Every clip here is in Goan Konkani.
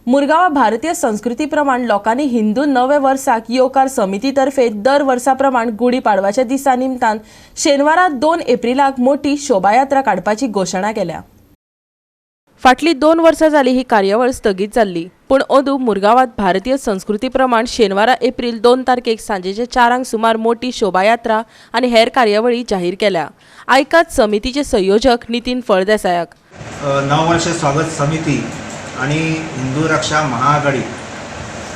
मुरगांवा भारतीय संस्कृती प्रमाण लोकांनी हिंदू नवे वर्साक येवकार समिती तर्फे दर वर्सा प्रमाण गुढी पाडवाच्या दिसा निमतान शेनवारा 2 एप्रिलाक मोठी शोभायात्रा काडपाची घोशणा केल्या. फाटली 2 वर्सां जाली ही कार्यावळ स्थगीत जाल्ली, पूण अंदू मुरगांवात भारतीय संस्कृती प्रमाण शेनवारा एप्रिल 2 तारखेक सांजेच्या 4 सुमार मोठी शोभायात्रा आनी हेर कार्यावळी जाहीर केल्या. आयकात समितीचे संयोजक नितीन फळदेसायाक. नववर्ष स्वागत समिती आणि हिंदू रक्षा महाआघाडी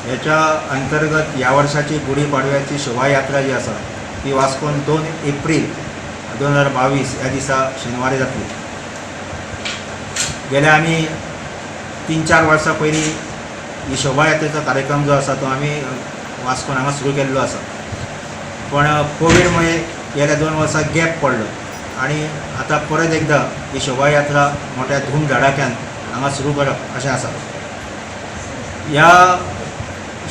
याच्या अंतर्गत या वर्षाची गुढीपाडव्याची शोभायात्रा जी आसा ती वास्कोन 2 एप्रिल 2022 ह्या दिसा शेनवारी जातली. गेल्या आमी 3-4 वर्सां पयलीं ही शोभायात्रेचो कार्यक्रम जो आसा तो आमी वास्कोन हांगा सुरू केल्लो आसा, पण कोविडमुळे गेल्या 2 वर्सां गॅप पडलो आनी आतां परत एकदां ही शोभायात्रा मोठ्या धूमधडाक्यान हांगा सुरू करप अशें आसा. ह्या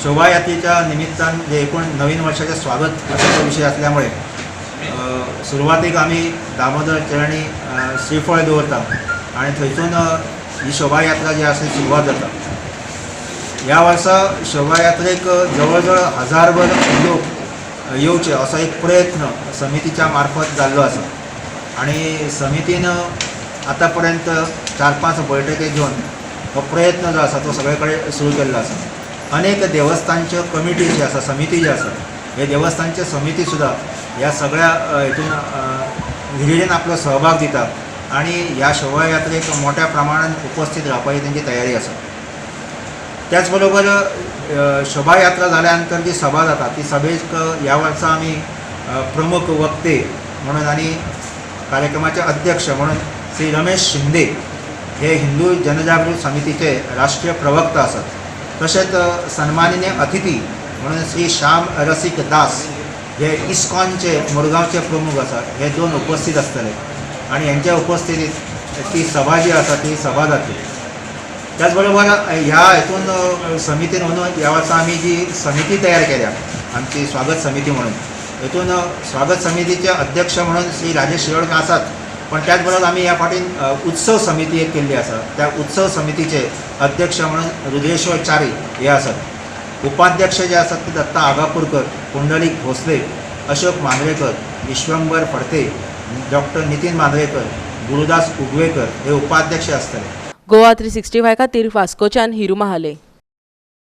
शोभायात्रेच्या निमित्तान जे एकूण नवीन वर्षाचें स्वागत असो विशय असल्यामुळे सुरवातीक आमी दामोदर चरणी श्रीफळ दवरता आनी थंयसून ही शोभायात्रा जी आसा सुरवात जाता. ह्या वर्सा शोभायात्रेक जवळ जवळ 1000 लोक येवचे असो एक प्रयत्न समितीच्या मार्फत जाल्लो आसा आनी समितीन आतां पर्यंत 4-5 बैठके घेवन हो प्रयत्न जो आसा तो सगळे कडेन सुरू केल्लो आसा. अनेक देवस्थानच्यो कमिटी जी आसा, समिती जी आसा, हे देवस्थानचे समिती सुद्दां ह्या सगळ्या हितून हिरिरीन आपलो सहभाग दिता आनी ह्या शोभायात्रेक मोठ्या प्रमाणान उपस्थित रावपाची तेंची तयारी आसा. त्याच बरोबर शोभायात्रा जाल्या नंतर जी सभा जाता ती सभेक ह्या वर्सा आमी प्रमुख वक्ते म्हणून आनी कार्यक्रमाचे अध्यक्ष म्हणून श्री रमेश शिंदे हे हिंदू जनजागृत समितीचे राष्ट्रीय प्रवक्ता आसात. तशेंच सन्माननीय अतिथी म्हणून श्री श्याम रसिक दास हे इस्कॉनचे मुरगांवचे प्रमुख आसात. हे 2 उपस्थित आसतले आनी हेंच्या उपस्थितीत ती सभा जी आसा ती सभा जातली. त्याच बरोबर ह्या हितून समितीन अंदू ह्या वर्सा आमी जी समिती तयार केल्या आमची स्वागत समिती म्हणून, हितून स्वागत समितीचे अध्यक्ष म्हणून श्री राजेश शिरोडकर आसात, पण त्याच बरोबर आमी ह्या फाटीन उत्सव समिती एक केल्ली आसा. त्या उत्सव समितीचे अध्यक्ष म्हणून रुद्रेश्वर च्यारी हे आसात. उपाध्यक्ष जे आसात ते दत्ता आगापूरकर, पुंडलीक भोसले, अशोक मांद्रेकर, विश्वंबर फडते, डॉक्टर नितीन मांद्रेकर, गुरुदास उगवेकर हे उपाध्यक्ष आसतले. गोवा 365 खातीर वास्कोच्यान हिरू महाले.